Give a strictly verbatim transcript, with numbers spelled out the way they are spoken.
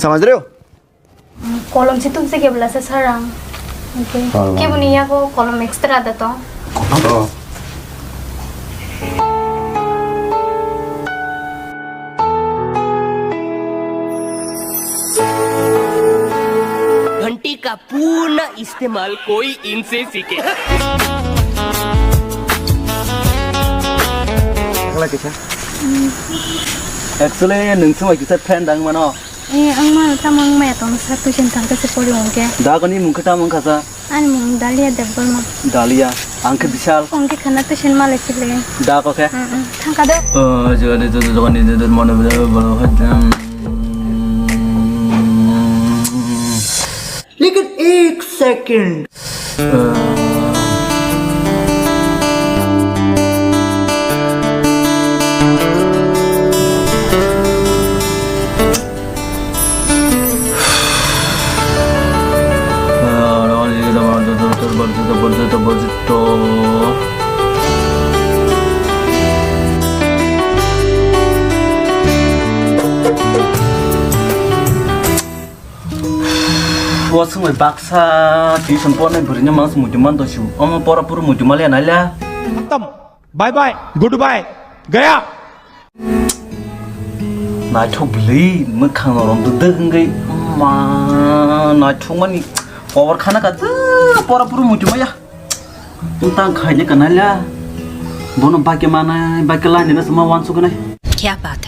Tama jreo? Kolom si tuk se kebla se sarang. Okay. Kolom. Kebuni yago kolom extra da to. Oh. घंटी का पूर्ण इस्तेमाल कोई इनसे सीखे। Actually, nung sung kisa fan dang mano. Eh, ang ma tamo ang maya tong sa tuition thang kasi pori ongke. Da kani mung kata mung kasa. Ani mung Dalia Debbarma. Dalia, ang ke Bishal. Ongke khana tuition malai sile. Da ko ke? Mm, mm. Thang ka do. Oh, jogani jogani jogani mano. लेकिन एक second. Bo swngbai baksa tuition pornai bwrwino mangsa muitu man dosu. Omo pora puro muitu maliya naila. Khatam. Bye bye. Goodbye. Gaya. Naithok bwlwi mwkhang norom dwdwk wngwi. Ma naithok mani cover khana ka dw pora puro muitu maya. Tang khaina ka naila. Bono bakya manai bakya lainina sama wansuknai. क्या बात है।